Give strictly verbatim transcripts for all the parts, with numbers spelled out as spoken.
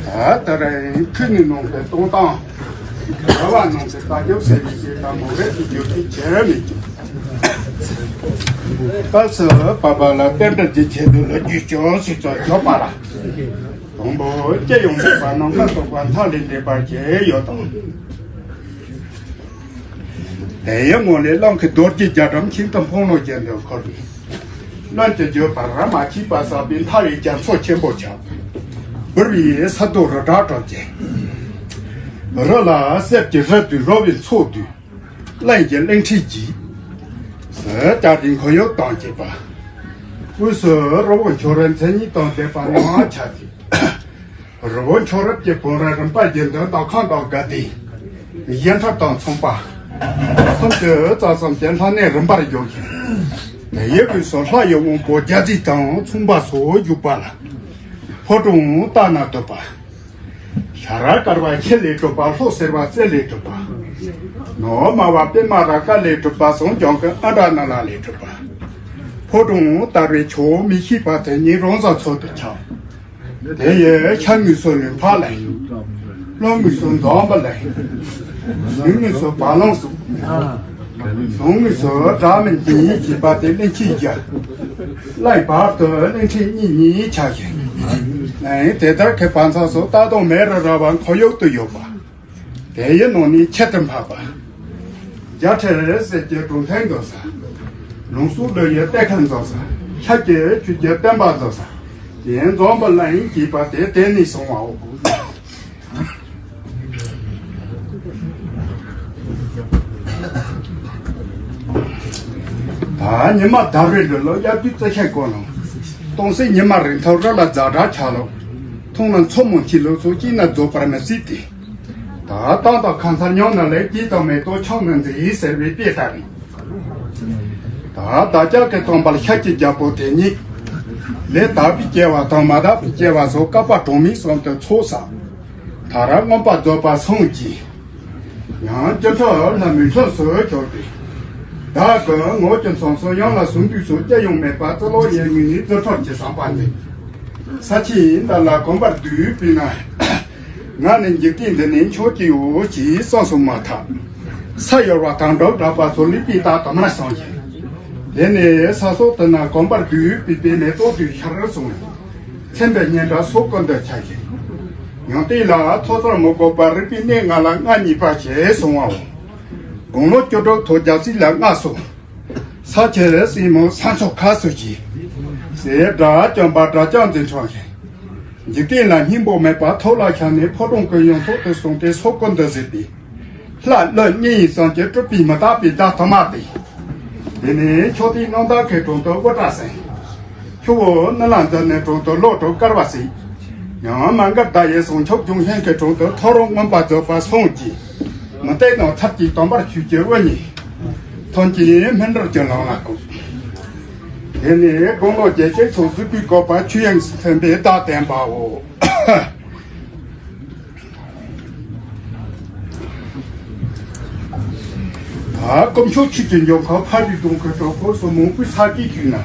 ད་ལྟ་རིང་ཁུལ་ནས་གནང་པའི་གཏོང་སྟངས། ར་བ་གནང་པའི་ལྟ་རྒྱབ་ཟེར་བའི་ཞིག་དང་མོ་རེ་ཏི་རྒྱུ་ཁྱི་བྱས་མི་འགྱུར། སྐབས་སུ་བབ་པ་ལ་བསྟན་པའི་རྒྱུ་ཆེད་དུ་ལོ་རྒྱུས་ཅུང་ཟད་ཙམ་འཇོག་པ་ལ། དང་པོ་སྐྱེ་ཡོང་མེད་པ་རྣམ་པར་རྟོག་པ་མཐའ་ལས་འདས་པ་ཞེས་ཡོད་དོ། དེ་ཡི་ངོ་ལས་གླང་གི་རྡོ་རྗེ་རྒྱ་གྲམ་ཤིན་ཏུ་འཕང་ལོ་ཅན་དུ་འཁོར་བའི། བློན་གྱི་བརྗོད་པར་མ་མཆིས་པ་བསགས་པའི་མཐའ་ཡི་རྒྱ་མཚོ་ཆེན་པོ་ཆགས། འབུར་བའི་ས་རྡོ་རི་བྲག་གྲོང་ཁྱེར། རི་ལ་གསེར་གྱི་རི་དུས་རོ་བའི་མཚོ་དུས། གླིང་གི་གླིང་ཕྲན་གྱིས། ཟེར་བྱ་དེ་འཁོར་ཡུག་དང་བཅས་པ། དབུས་སུ་རི་བོ་མཆོག་རི་མཚན་ཉིད་དང་ལྡན་པ་རྣམས་ཆགས་ཏེ། རི་བོ་མཆོག་རིབ་ཀྱི་བུ་ར་རིམ་པ་བཞིན་དུ་ནག་ཁང་དང་དགའ་ལྡན། གཞན་ཐབས་དང་མཚུངས་པ། གསུམ་གྱི་རྩ་གསུམ་གྱི་ལྷ་གནས་རིམ་པར་བཞུགས་ཤིང་། དེ་ཡི་དབུས་སུ་ལྷ་ཡི་དབང་པོ་བརྒྱ་རྩ་དང་མཚུངས་པ་སོགས་བཞུགས་པ་ལ། ཕོ་བྲང་ལྟ་ན་སྡུག་པ། ཤ་ར་དཀར་བ་ཁྱི་ལས་གྲུབ་པ་ལྷོ་སེར་བ་རྩེ་ལས་གྲུབ་པ། ནོར་དམར་བ་པད་མ་ར་ཀ་ལས་གྲུབ་པ་ཟངས་ལྗང་གི་ཨ་འདྲ་ན་ལ་ལས་གྲུབ་པ། ཕོ་བྲང་དར་བའི་ཆུ་བོ་མི་ཤེས་པ་དེ་ཉིད་རང་བཟའ་ཚོད་དུ་ཆགས། དེ་ཡི་ཤར་ངོས་སུ་ལུས་འཕགས་གླིང་། ལྷོ་ངོས་སུ་འཛམ་བུ་གླིང་། ནུབ་ངོས་སུ་བ་ལང་སོགས། བྱང་ངོས་སུ་སྒྲ་མི་སྙན་ཞེས་པ་དེ་གླིང་ཆེན་བརྒྱད། གླིང་བར་དུ་གླིང་ཕྲན་གཉིས་གཉིས་ཆགས་ཤིང་། གླིང་དེ་དག་གི་བར་མཚམས་སུ་ལྟ་སྟངས་མེ་རུ་ར་བ་འཁོར་ཡུག་ཏུ་ཡོད་པ། དེ་ཡི་ནང་ནས་ཁྱད་དུ་འཕགས་པ། རྒྱལ་ཁྲི་གསེར་གྱི་སྒྲུང་ཐུང་འཛོམས་ས། ལུང་གསུམ་ལོ་ཡི་གཏེར་ཁ་འཛོམས་ས། ཤར་གྱི་ཆོས་ཀྱི་བསྟན་པ་འཛོམས་ས། དེ་འཛམ་བུ་གླིང་ཞེས་པ་དེ་དེ་ནས་བྱུང་བའོ། ད་ཉི་མ་ཟླ་བའི་ལུས་ལ་དབྱར་དུས་རྩི་ཤིང་བཀོད་ལ། སྟོང་སེ་ཉི་མ་རིང་ཐག་རི་ལ་ཛ་དྲག་ཆགས་ལ། མཐོང་ན་མཚོ་མོ་འཁྱིལ་ལ་སོགས་ཀྱིས་ན་རྫོགས་པར་མི་སྲིད་དེ། ད་ལྟ་དང་ཁ་མཚར་ཉམས་ན་ལས་ཀྱིས་དང་མེ་ཏོག་ཆང་ནི་མཛེས་ཟེར་བའི་དཔེ་ལྟར། ད་བདག་ཅག་གི་དང་པར་ཤར་གྱི་རྒྱལ་པོ་དེ་ཉིད། ལས་དག་པའི་སྐྱེ་བ་དང་མ་དག་པའི་སྐྱེ་བ་སོགས་བསྐལ་པ་གྲངས་མེད་གསུམ་དུ་ཚོགས་བསགས། མཐར་མངོན་པར་རྫོགས་པར་སངས་རྒྱས། ཡང་སྤྱི་ཁྲོད་ལྷ་མིའི་ལྷུམས་སུ་གྱུར་ཏེ། བདག་གི་ངོ་གི་མཚམས་སུ་ཡང་ལ་གཟུང་འདུས་སུ་སྐྱེ་ཡང་མེད་པ་ཙི་ལོ་ཡན་ངོས་ནས་རྫུ་འཕྲུལ་གྱི་བསམ་པ་མཛད། ས་ཆེན་འདི་ལ་གོམ་པར་བསྡུས་པས་ན། ང་ནི་འཇིག་རྟེན་འདི་ནས་མཆོག་ཅིག་ཡོད་ཅེས་བསམ་སོང་མ་ཐག་ས་གཡོ་བ་དང་འགྲོགས་དྲགས་པ་ཚོ་ལུས་པའི་རྟགས་དུ་མར་སོང་ཞིང་། དེ་ནས་ས་སོགས་དུ་ན་གོམ་པར་བསྡུས་པའི་པའི་མེ་ཏོག་དུས་ཤར་སོང་། མཚན་པའི་སྙན་གྲགས་སོགས་ཀུན་ཏུ་ཁྱབ་ཅིང་། ཡང་དེ་ལ་ཐོས་བསམ་མི་དགོས་པར་རིག་པའི་གནས་ལྔ་ལ་མངའ་བརྙེས་པ་ཞེས་གསུང་བའོ། དགུང་ལོ་བཅུ་དྲུག་ཐོག་རྒྱལ་སྲིད་ལ་མངའ་གསོལ། ས་ཆེན་སྲིན་མོ་ས་མཚོ་ཁ་སོ་ཞེས། སྲས་སྒྲ་བཅོམ་པ་སྒྲ་བྱང་འཛིན་འཁྲུངས་ཤིང་། འཇིག་རྟེན་ལ་སྙིང་པོ་མེད་པར་ཐོག་ལ་ཤར་ནས་ཕོ་བྲང་གི་ཡང་ཐོག་ཏུ་སོང་སྟེ་སོགས་ཀུན་ཏུ་གཟིགས་པས། ལྷ་ཀླུ་གཉན་ཡིན་གསུམ་གྱི་སྤྲུལ་པས་མི་རྟག་པའི་བརྡ་དུ་མ་སྟེ། དེ་ནས་ཕྱོགས་དེའི་གནམ་བདག་གི་དྲུང་དུ་དབུ་སྐྲ་བསྲིངས། ཆུ་བོ་ནུ་ལ་འཛིན་ནས་དྲུང་དུ་ལོ་དྲུག་དཀར་བ་བསྲེགས། ཡང་མ་འགགས་ཟླ་ཡི་ཟུང་འཇུག་ལྗོན་ཤིང་གི་དྲུང་དུ་ཐོ་རངས་མངོན་པར་རྫོགས་པར་སངས་རྒྱས། མུ་སྟེགས་དང་ཚར་གྱི་དམ་པར་ཆོས་ཀྱི་དབུ་བརྙེས། ཐོན་སྐྱེད་སྨིན་གྲོལ་གྱི་ལམ་ལ་བཀོད། དེ་ནས་དགུང་ལོ་བརྒྱད་ཅུ་ཚོ་གཟུགས་པོའི་བཀོད་པ་ཆོས་དབྱིངས་སུ་ཐིམ་པའི་བརྡ་བསྟན་པའོ། ད་སྐུ་མཆོག་ཆོས་ཀྱི་འབྱུང་ཁུངས་ཕ་རིའི་གདོང་གི་གྲོགས་པོ་སོགས་མང་པོའི་ས་གའི་བརྒྱུད་ན།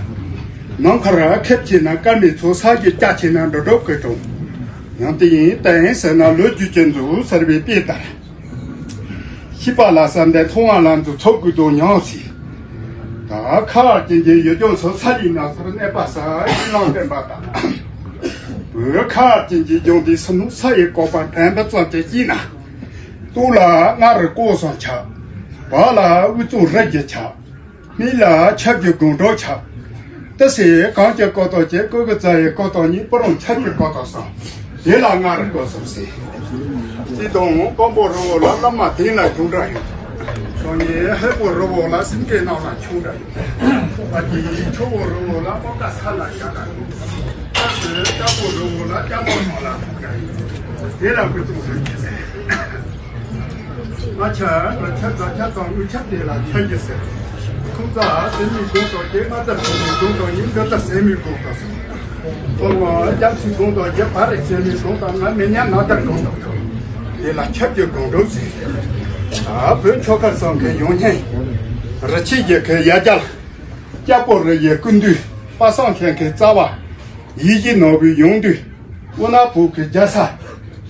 ནམ་མཁར་ཁེབས་ཆེ་ན་སྐར་མའི་ཚོགས། ས་གཞི་རྒྱ་ཆེ་ན་འབྲུ་སྒྲོག་གི་གྲོང་། ཡང་དེ་ཡིན་བསྟན་ཟེར་ན་ལོ་རྒྱུས་ཀྱི་མཛོད་ཟེར་བའི་དཔེ་ལྟར། ཤེས་པ་ལ་ཟབ་འདོད་མཐོང་བ་ལ་འཛུད་ཚོགས་དགོས་དོན་ཉུང་ཟད། ད་ཁ་ཅན་གྱི་ཡུལ་ལྗོངས་སུ་ས་ཡི་ནགས་ཚལ་གནས་པ་ས་ཡི་ནང་བསྟན་པ་དང་། བོད་ཁ་ཅན་གྱི་ལྗོངས་འདི་སུ་ནུ་ས་ཡི་བཀོད་པ་དྲན་པ་ཙམ་གྱིས་སྐྱེས་ན། སྟོད་ལ་མངའ་རིས་སྐོར་གསུམ་ཆགས། བར་ལ་དབུས་གཙང་རི་བཞི་ཆགས། སྨད་ལ་ཆབ་ཀྱི་སྒང་དྲུག་ཆགས། ཏི་སེ་གངས་ཀྱི་ཀོ་ཏོག་བཅས་ཀོ་གི་རྩ་ཡི་ཀོ་ཏོག་གཉིས། སྤུ་རངས་ཆབ་ཀྱི་ཀོ་ཏོག་གསུམ། དེ་ལ་མངའ་རིས་སྐོར་གསུམ་ཟེར། སྲིད་དང་དཔོན་པོ་རི་བོ་ལ། བླ་མ་དེང་ལ་གཞུང་འབྲེལ་ཡོད། སང་ཉིན་ཧས་པོ་རི་བོ་ལ། སེང་གེ་གནམ་ལ་ཆུང་འདྲ་ཡོད། ཨ་ཏི་ཆུ་བོ་རི་བོ་ལ། སྤོ་ཀ་ས་ལ་བཞག་འདྲ་ཡོད། ད་སེ་ལྕགས་པོ་རི་བོ་ལ། ལྕགས་པོ་གནམ་ལ་ཐུག་འདྲ་ཡོད། དེ་ལ་དབུས་གཙང་རི་བཞི་ཟེར། རྨ་ཆུ། རྨ་ཆུ། རྫ་ཆུ་དང་དབུས་ཆུ་དེ་ལ་ཆུ་བཞི་ཟེར། ཁུང་རྩ་ཟེར་མི་གདོང་དང་བཅས། རྨ་རྩ་ཟེར་མི་གདོང་དང་གཉིས། འབྲུ་རྩ་ཟེར་མི་གདོང་དང་གསུམ། ཚོ་ལྔ། རྒྱ་མཚོའི་གདོང་དང་བཞི། བ་རི་ཟེར་མི་གདོང་དང་ལྔ། མི་ཉག་ནགས་དར་གདོང་དང་དྲུག། དེ་ལ་ཆུ་བཞི་གདོང་དྲུག་ཟེར། ད་བོད་ཆོལ་ཁ་གསུམ་གྱི་ཡོངས་སྙིང་། རི་ཆུ་བཞི་གི་ཡ་གྱལ། སྐྱ་པོ་རི་ཡི་སྐུ་མདུན། པ་སངས་ཞིང་གི་རྩ་བ། ཡིད་བཞིན་ནོར་བུའི་ཡོངས་འདུས། སྤུ་ན་བོད་ཀྱི་རྒྱལ་ས།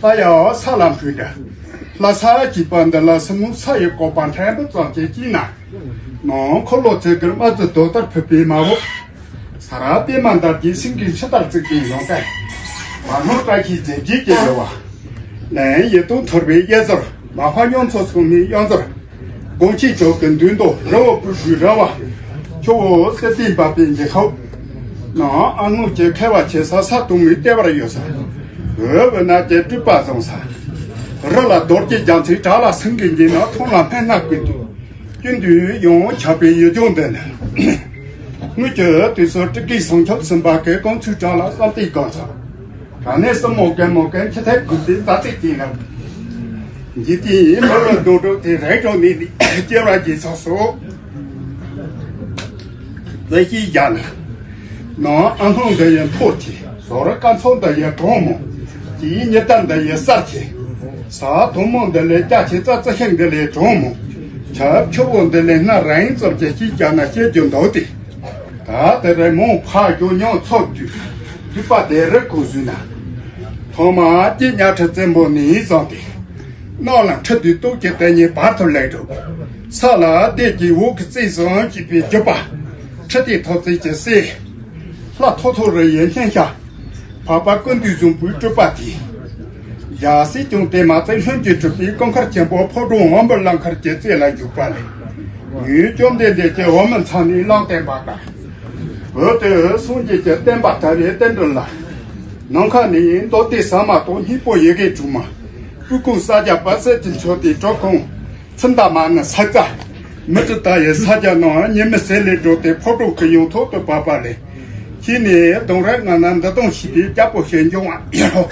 ད་ཡང་ས་ལ་འཕུར་འདྲ། ལྷ་ས་གཅིག་པ་འདི་ལ་སྲིན་མོ་ས་ཡི་བཀོད་པ་ཕྲན་བུ་ཙམ་གྱི་དཀྱིལ་ན། ནང་འཁོར་ལོ་ཚེ་གི་རྨ་རྫི་རྡོ་ལྟར་ཕུབ་པའི་མ་འོག་ས་ར་པད་མ་འདབ་ཀྱི་སེང་གེའི་ཕྱི་ལྟར་བརྩིགས་པའི་ལུང་བསྟན། བར་སྣང་བཀྲ་ཤིས་རྫས་བརྒྱད་ཀྱི་རི་བ། ལན་ཡིད་དུ་འཐོར་བའི་གཡས་ཟུར་མ་ཧཱ་མྱོང་ཚོགས་ཚོགས་མའི་གཡོན་ཟུར། དགོང་ཕྱི་ཕྱོགས་ཀྱི་མདུན་དུ་རི་བོ་སྤོས་ཀྱི་ར་བ། ཆུ་བོ་གསེར་ལྡན་འབབ་པའི་འཇིགས་ཤོག་ནང་ཨ་སྔོན་གྱི་མཁས་པ་ཆེ་ས་ས་སྟོང་མའི་ལྟེ་བར་ཡོད་ས། འོད་བུ་ནག་གི་སྤྲུལ་པ་བཟང་ས། རི་ལ་རྡོ་རྗེ་རྒྱ་མཚོའི་བྲག་ལ་སེང་གེ་འགྱེལ་ན་མཐོང་ལ་སྨན་སྣ་ཀུན་འདུས། ཀུན་འདུས་ཡང་ཆགས་པའི་ཡུལ་ལྗོངས་འདི་ནི། སྔོན་གྱི་དུས་སུ་སྤྲུལ་སྐུའི་བཟང་ཁྱབ་ཟིན་པ་གི་ཀོང་ཚུལ་གྲགས་ལ་བསམ་གཏན་གང་ཚར། ག་ནས་སྲིན་མོ་རྒན་མོ་གན་ཁྱི་ཐད་ཀུན་པའི་རྩ་ཚིག་ཅིག་ལ། འཇིག་རྟེན་མི་ལ་སྡོང་གྲོགས་དེ་རེག་གྲོགས་ནས་སྐྱེ་བ་རྒྱས་ཚོགས་སོ། ལས་ཀྱི་ཡ་ན། ནང་ཨ་སྣང་འདི་ཡི་མཐོ་ཆེ། ཟོ་ར་དཀར་ཚང་འདི་ཡི་གྲོང་མོ། དེའི་ཉི་ཟླ་འདི་ཡི་གསར་ཆེ། ས་ཐོག་མོ་འདི་ལས་རྒྱ་ཆེ། རྩྭ་རྩི་ཤིང་འདི་ལས་གྲོང་མོ། ཆབ་ཆུ་བོ་འདི་ལས་སྣ་རིང་ཙམ་གྱི་སྐྱིད་རྒྱ་ན་སྐྱེ་རྒྱུ་འདུག་སྟེ། ད་དེ་རེ་མོ་ཕ་རྒྱུ་ཉང་ཚོགས་རྒྱུ། སྡུད་པ་དེ་རེ་ཁོ་བཟོས་ན། ཐོག་མ་སྐྱེ་ཉག་ཁྲི་བཙན་པོ་ནས་བཟུང་སྟེ། གནམ་ལ་འཁྲི་དུས་སྟོབས་ཀྱི་དེ་ཉིད་བར་དུ་ལེགས་འགྲུབ། ས་ལ་ལྡེ་གི་འོག་གི་རྩེ་བཟང་སྐྱིད་པའི་རྒྱུད་པ། ཁྲི་དེ་ཐོག་བརྩེགས་ཀྱི་སྲས། ལྷ་ཐོ་ཐོ་རི་ཡི་སྙན་ཤ། འཕགས་པ་ཀུན་འདུས་བཟང་པོའི་སྤྲུལ་པ་དེས། རྒྱལ་སྲིད་ཀྱང་དེ་མ་ཚད་ལྷུན་གྱིས་གྲུབ་པའི་གོང་འཁོར་ཆེན་པོ་ཕོ་བྲང་འོད་འབར་ལམ་ཁར་གྱི་རྩེ་ལ་བཞུགས་པ་ལས། ངས་བཅོམ་ལྡན་འདས་ཀྱི་འོག་མིན་མཚམས་ནས་གླང་བསྟན་པ་དང་། བོད་དུ་སངས་རྒྱས་ཀྱི་བསྟན་པ་དར་བའི་རྟེན་འབྲེལ་ལ། ནམ་མཁའ་ནས་མདོ་སྡེ་ཟ་མ་ཏོག་སྙིང་པོ་ཡི་གེ་དྲུག་མ། སྤུ་ཁུང་ས་རྒྱ་པ་སེ་ཏི་མཚོ་དེ་གྲོག་ཁོང་། ཚི་མདའ་མ་ནི་ས་རྩ། མི་དྲི་ལྟ་ཡི་ས་རྒྱ་ནང་ཉི་མའི་ཟེར་ལས་སྒྲོག་སྟེ་ཕོ་བྲང་གི་ཡང་ཐོག་ཏུ་བབས་པ་ལས། ཁྱེད་ནི་གདུང་རབས་ལྔ་ན་འདི་དང་ཤིས་པའི་རྒྱལ་པོ་ཞེས་འབྱུང་བ་ཡིན་ནོ།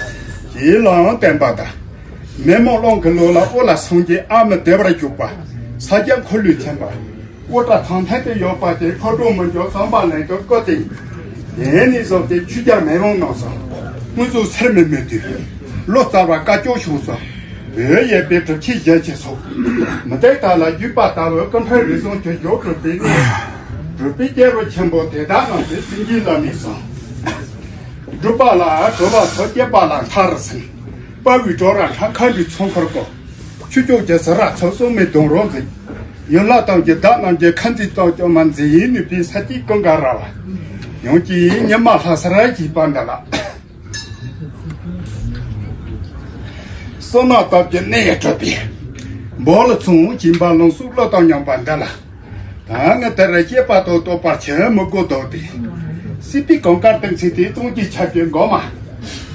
ཞེས་གླང་བསྟན་པ་དང་། མེ་མོ་གླང་གི་ལོ་ལ་ཨོ་ལ་སངས་རྒྱས་ཨ་མི་བདེ་བར་བཞུགས་པ། ས་སྐྱ་འཁོར་ལོས་མཚོན་པ། ཨོ་ཏྲ་ཐང་འཐེན་དུ་ཡོད་པ་དེ་ཁོ་གྲོང་མི་འཇོག་བསམ་པ་ལེན་དུ་བཀོད་དེ། དེ་ནས་བཟུང་སྟེ་ཆོས་རྒྱལ་མེས་དབོན་གནང་སོང་། སྔོན་སོང་སེར་མི་མི་དུས། ལོ་ཙཱ་བ་བཀའ་བཅོལ་བྱུང་སོང་། བོད་ཡས་པའི་གྲུབ་ཆེན་གཞན་གྱི་སོགས། མི་དེ་དག་ལ་བརྒྱུད་པ་ལྟ་བུ་ཀུན་ཕན་རིགས་བཟང་གྱི་འཇོག་གྲུབ་པའི་གནས། གྲུབ་པའི་སྐྱེས་བུ་ཆེན་པོ་དེ་དག་རྣམས་ཀྱི་སེམས་ཀྱི་ལམ་ནས་སོང་། སྒྲུབ་པ་ལ་གྲོལ་བ་ཚོ་སྐྱེས་པ་ལ་མཐའ་རུ་སོན། དཔའ་བོའི་གྲོགས་ར་ཁྲ་ཁ་འདྲི་ཚོང་འཁོར་གོ། ཆོས་སྐྱོང་གི་ཟུར་ར་ཚོ་སོང་མའི་གདུང་རོགས་འཛིན། ཡུལ་ལྷ་དང་གི་བདག་རྣམས་ཀྱི་ཁ་འཛིན་དང་སྐྱོང་མ་འཛིན་ཡིན་ནུས་པའི་ས་སྐྱིད་ཀུན་དགའ་ར་བ། ཡང་གི་ཉི་མ་ལྷ་ས་ར་གྱི་པ་འདི་ལ། བསོད་ནམས་སྟོབས་ཀྱི་གནས་ཡང་གྲུབ་པས། འབོ་ལ་ཚོང་སྦྱིན་པ་ལུང་སུག་བློ་དང་མཉམ་པ་འདི་ལ། ད་ངས་དེ་རུ་སྐྱེས་པ་དང་ལྟོ་པར་ཆེན་མི་དགོས་དོ་སྟེ། སྲིད་པའི་གང་དཀར་སྟེང་ཚེ་དེ་ཙོང་གི་ཆ་གྱེན་འགོ་མ།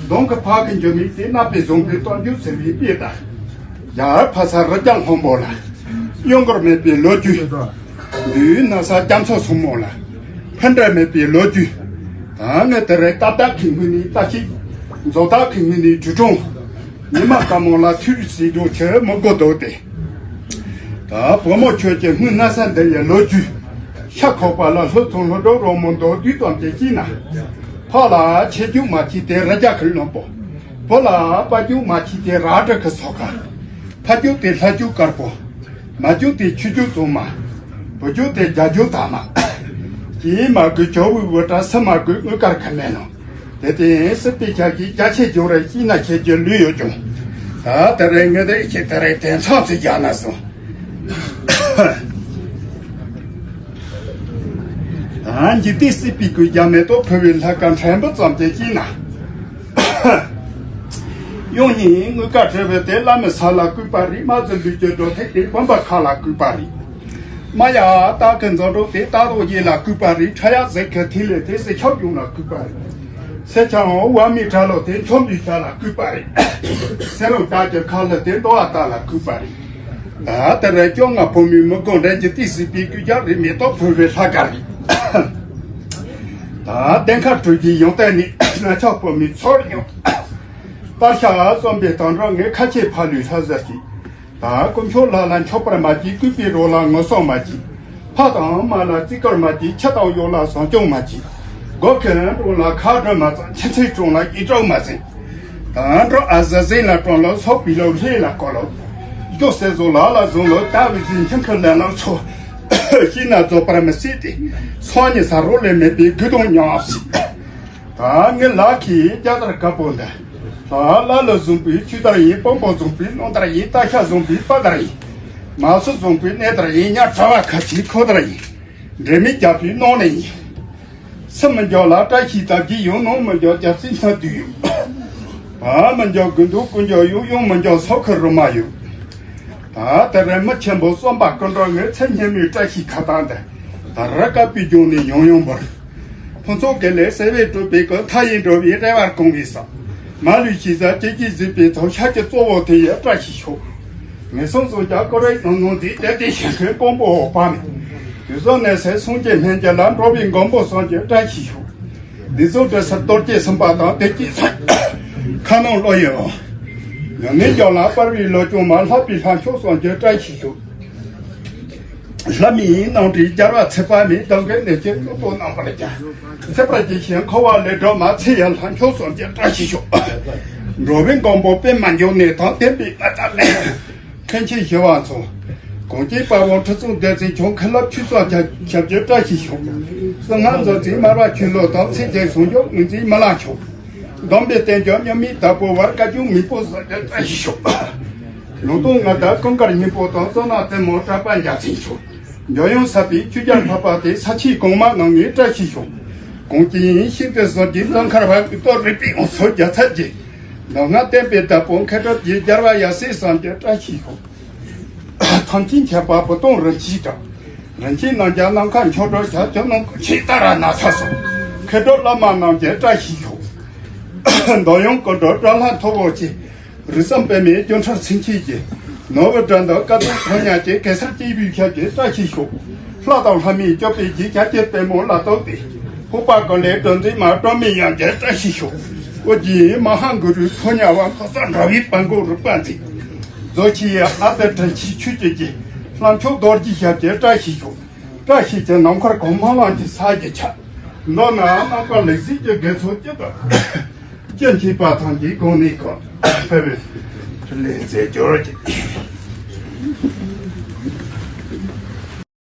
གདོང་གི་ཕ་གི་འཇོ་མིག་དེ་གནག་པའི་བཟང་པོའི་སྟོབས་འཇུག་ཟེར་བའི་དཔེ་ལྟར། ཡར་ཕ་ས་རི་རྒྱལ་ལྷུན་པོ་ལ། གཡོན་སྐོར་མེད་པའི་ལོ་རྒྱུས། མདུན་ན་ས་རྒྱ་མཚོ་སྲུང་མོ་ལ། ཕན་འབྲས་མེད་པའི་ལོ་རྒྱུས། ད་ངས་དེ་རེ་ཏག་ཏག་གི་ངོས་ནས་ལྟ་ཞིག་མཛོ་ཏག་གི་ངོས་ནས་དུས་གྲོང་། ཉི་མ་དཀར་མོ་ལ་ཐུགས་སྲིད་འགྲོ་ཆེ་མི་དགོས་དོ་སྟེ། ད་བུ་མོ་ཁྱོད་ཀྱི་སྔོན་ན་ས་འདི་ཡི་ལོ་རྒྱུས། ཤ་ཁོག་པ་ལ་ལྷོ་ཚོང་ལྷོ་འགྲོ་རོ་མོ་མདོ་བསྡུས་ཙམ་གྱི་ཤེས་ན། ཕ་ལ་ཆེ་རྒྱུ་མ་ཆེ་དེ་ར་རྒྱ་ཁུལ་ལོན་པོ། བུ་ལ་པ་རྒྱུ་མ་ཆེ་དེ་ར་འདྲ་ཁུ་སོ་ཁ། ཕ་རྒྱུ་དེ་ལྷ་རྒྱུ་དཀར་པོ། མ་རྒྱུ་དེ་ཆུ་རྒྱུ་བཙོང་མ། བུ་རྒྱུ་དེ་རྒྱ་རྒྱུ་དག་མ། སྐྱེས་མ་དགོས་ཇོ་བོའི་བུ་ཏྲ་སུ་མ་དགོས་དངུལ་དཀར་ཁ་མེད་ནོ། དེ་དེ་སྲིད་པའི་ཆ་གི་རྒྱ་ཆེ་ཇོ་རེ་ཤི་ན་ཆེ་ཇོ་ལུས་ཡོད་ཀྱང་། ད་དེ་རེ་ངེད་དེ་ཁྱེད་དེ་རེ་དེ་མཚམས་སུ་རྒྱག་ན་སོང་། ཨ་འཇིག་རྟེན་སྲིད་པའི་སྐུ་རྒྱ་མེ་ཏོག་ཕུལ་བའི་ལྷ་སྐལ་ཕྲན་བུ་ཙམ་གྱི་ཤེས་ན། ཡང་ཉིན་དངུལ་དཀར་བྲལ་བའི་དེ་བླ་མའི་ས་ལ་བསྐུས་པ་རེད། རྨ་རྫི་ལུས་ཀྱི་འགྲོ་ཐེག་དེ་བུམ་པ་ཁ་ལ་བསྐུས་པ་རེད། མ་ཡ་སྟག་གི་མཛོ་སྒྲོག་དེ་སྟག་རོག་ཡེ་ལ་བསྐུས་པ་རེད། ཁྲ་ཡ་ཟེར་ཁ་ཐིག་ལེ་དེ་སེ་ཁྱབ་ཡུམ་ལ་བསྐུས་པ་རེད། སེ་ཆང་བ་མི་གྲ་ལོ་དེ་འཁྱོམ་དུས་ཤ་ལ་བསྐུས་པ་རེད། སེ་རོ་སྟག་གི་ཁ་ལ་དེ་ལྟོ་བ་སྟག་ལ་བསྐུས་པ་རེད། ད་དེ་རེ་སྐྱོ་ང་བུ་མོའི་མི་དགོངས་འགྲེལ་གྱི་ཏི་སི་པའི་སྐུ་རྒྱབ་རེད། མེ་ཏོག་ཕུལ་བའི་ལྷ་དཀར་རེད། ད་གདན་ཁ་གྲུ་གི་ཡོང་སྟེང་ནས་ན་ཆགས་བུ་མོའི་ཚོར་ཡོང་། སྟར་ཤ་རྩོམ་པའི་དང་སྒྲ་ངས་ཁ་ཆེ་ཕ་ལུས་ལྷ་ཟེར་གྱིས། ད་དཀོན་མཆོག་ལྷ་ལ་མཆོད་པར་མ་བགྱིས། བསྐུལ་པའི་རོ་ལ་ངོ་སོགས་མ་བགྱིས། ཕ་དང་མ་ལ་བརྩི་བཀུར་མ་བགྱིས། ཁྱི་དང་གཡོག་ལ་བཟང་སྐྱོང་མ་བགྱིས། སྒོ་ཁའི་གྲོང་ལ་ཁ་སྒྲོལ་མ་བཙལ། ཁྱི་ཚེའི་གྲོང་ལ་ཡིད་སྤྲོག་མ་བཙལ། ད་འགྲོ་ཨ་ཟ་ཟིན་ལ་གྲོང་ལ་སོགས་པའི་ལོ་ལྷས་ལ་བསྐོར་ལོ། སྐྱོ་སེ་བཟོ་ལ་ལ་བཟུང་ལོ། ད་བི་ཟིན་ཁྱིམ་ཁ་ལ་ལ་ཚོ། ཤི་ན་རྫོགས་པར་མི་སྲིད་དེ། སང་ཉིན་ས་རོ་ལས་མེད་པའི་དགུ་དང་ཉམས་སྲིད། ད་ངའི་ལག་གི་རྒྱ་དར་དཀར་པོ་འདི། ལ་ལ་བཟུང་པའི་ཆུ་དར་ཡིན། དཔོན་པོ་བཟུང་པའི་ནོར་དར་ཡིན། སྟག་ཤར་བཟུང་པའི་དཔའ་དར་ཡིན། མ་སུ་བཟུང་པའི་གནས་དར་ཡིན། ཉ་གྲྭ་བ་ཁ་ཆེའི་ཁོ་དར་ཡིན། འབྲལ་མེད་རྒྱབ་པའི་གནོང་ནས་ཡིན། སུ་མི་འཇོག་ལ་བཀྲ་ཤིས་དར་རྒྱས་ཡོད། ནོར་མི་འཇོག་རྒྱབ་སྲིད་མཐའ་དུས་ཡོད། བ་མི་འཇོག་དགུན་དུ་ཀུན་འཇོག་ཡོད། གཡོག་མི་འཇོག་སོ་ཁ་རུ་མ་ཡོད། ད་དེ་རིང་མི་ཆེན་པོ་གསུམ་པ་ཀུན་འགྲོ་ངའི་ཚེ་སྙེ་མོའི་བཀྲ་ཤིས་ཁ་བཏང་འདི། ད་ར་དཀར་པོའི་ལྗོངས་ནས་ཡང་ཡང་འབུར། ཕུན་ཚོགས་དགེ་ལེགས་སེ་བའི་སྤྲུལ་པའི་སྐུ། མཐའ་ཡས་འགྲོ་བའི་རེ་བར་སྐོང་བའི་ས། མ་ལུས་ཞི་བྱ་སྐྱེ་གི་གཟིགས་པའི་ཐོག་ཤར་གྱི་གཙོ་བོ་དེ་ཡི་བཀྲ་ཤིས་ཤོག་ངན་སོང་གསུམ་གྱི་སྐོར་རེ་ནང་ནང་འཛིན་དེ་དེ་ཞིང་ཁའི་དཔོན་པོ་འོག་པ་མེད། དུས་བཟང་གནས་སའི་སངས་རྒྱས་སྨན་རྒྱལ་ལ། འགྲོ་བའི་མགོན་པོ་གསུམ་གྱི་བཀྲ་ཤིས་ཤོག་འདི་ཚོ་འདྲ་སར་གཏོར་སྐྱེས་གསུམ་པ་དང་དེ་སྐྱེས་སོང་། ཁ་ནང་བློ་ཡོད་འོང་། ཡང་ནས་ཀྱང་ལ་པར་བའི་ལོ་ཆུང་མ། ལྷག་པའི་ལྷ་མཆོག་གསུམ་གྱི་བཀྲ་ཤིས་ཤོག་ལྷ་མིའི་སྣང་བྲིས་རྒྱལ་བ་ཚེ་དཔག་མེད། གདོང་གི་གནས་ཆེན་གཙུག་ཏོར་རྣམ་པར་རྒྱལ། ཚེ་དཔག་གི་ཞིང་འཁོར་བ་ལས་སྒྲོལ་མ། ཚེ་ཡི་ལྷ་མཆོག་གསུམ་གྱི་བཀྲ་ཤིས་ཤོག་འགྲོ་བའི་མགོན་པོ་པདྨ་འབྱུང་གནས་དང་ལྡན་པའི་ཨ་ཏ་ལས། མཁན་ཆེན་ཞི་བ་འཚོ། གངས་ཅན་དཔའ་བོ་ཁྲི་སྲོང་ལྡེ་བཙན་མཆོག་མཁན་སློབ་ཆོས་གསུམ་ཞབས་ཞབས་ཀྱི་བཀྲ་ཤིས་ཤོག་གསང་སྔགས་མཛོད་རྩེའི་མར་པ་ཆོས་ལུགས་དང་། ཚེ་རྒྱལ་སངས་རྒྱས་ངོས་འཛིན་མི་ལ་མཆོག་སྡོམ་པའི་རྟེན་འབྱུང་མཉམ་མེད་བདག་པོ་བར། བཀའ་བརྒྱུད་མེས་པོ་གསུམ་གྱི་བཀྲ་ཤིས་ཤོག་ལུང་སྟོང་ངག་དང་ཀུན་དགར་སྙིང་པོ་དང་། གཙུག་ན་རྩེ་མོ་གྲགས་པ་འཇའ་ཚོན་མཆོག་འཇམ་དབྱངས་ཟབ་པའི་ཆོས་རྒྱལ་འཕགས་པ་དེ། ས་ཆེན་གོང་མ་རྣམས་ནས་བཀྲ་ཤིས་ཤོག་གངས་ཅན་ཤིང་རྟའི་གསོལ་གྱི་གཙང་ཁར་བ། ཀུན་ཏུ་རིག་པའི་དབང་ཕྱུག་རྒྱལ་ཚབ་རྗེ། མདོ་སྔགས་བསྟན་པའི་བདག་པོ་མཁས་གྲུབ་རྗེ། རྒྱལ་བ་ཡབ་སྲས་གསུམ་གྱི་བཀྲ་ཤིས་ཤོག་ཐམས་ཅད་མཁྱེན་པ་བུ་སྟོན་རིན་ཆེན་གྲགས། རིན་ཆེན་རྣམ་རྒྱལ་ནམ་མཁའ་མཆོག་སྒྲོལ་ཞབས། ཀྱི་ནང་ཀུན་ཆེན་ཏཱ་ར་ནཱ་ཐ་སོགས། མཁས་གྲུབ་བླ་མ་རྣམས་ཀྱི་བཀྲ་ཤིས་ཤོག་མདོ་ཡང་ཀུན་འགྲོ་དགྲ་ལྷ་མཐུ་བོ་ཆེ། རིགས་གསུམ་པད་མའི་སྒྱུ་འཕྲུལ་མཚན་ཆེན་གྱི། ནོར་བུ་དགྲ་འདུལ་དཀའ་ཐུབ་ཕོ་ཉ་ཅན། གེ་སར་སྐྱེས་བུའི་ཞབས་ཀྱི་བཀྲ་ཤིས་ཤོག་ལྷ་དང་ལྷ་མིན་སྐྱོབ་པའི་རྗེ། ཞབས་ཀྱི་པད་མོ་ལ་བསྟོད་དེ། ཕོ་བྲང་ཀུན་ལས་སྒྲོལ་མཛད་མ། སྒྲོལ་མའི་དབྱངས་ཀྱི་བཀྲ་ཤིས་ཤོག་ཨོ་རྒྱན་མ་ཧཱ་གུ་རུ་ཕོ་ཉ་བ། འཕགས་བསམ་འགྲོ་བའི་བར་གོ་རིག་པ་མཛེས། རྫོགས་ཆེན་ཡི་ཨ་ཏི་དྲིན་ཆེན་ཆོས་ཀྱི་རྗེ། ལྷ་མཆོག་རྡོ་རྗེ་ཞབས་ཀྱི་བཀྲ་ཤིས་ཤོག་བཀྲ་ཤིས་ཀྱི་ནམ་མཁར་གོང་མ་གླིང་གི་ས་གཞི་ཆགས། མདོར་ན་ནམ་མཁའ་ལེགས་གཟིགས་ཀྱི་དགེ་ཚོགས་ཀྱི་བདག་ཅན་མཁྱེན་པ་ཐམས་ཅད་གོང་ནས་གོང་འཕེལ་བའི་ལས་མཛད་གྱུར་ཅིག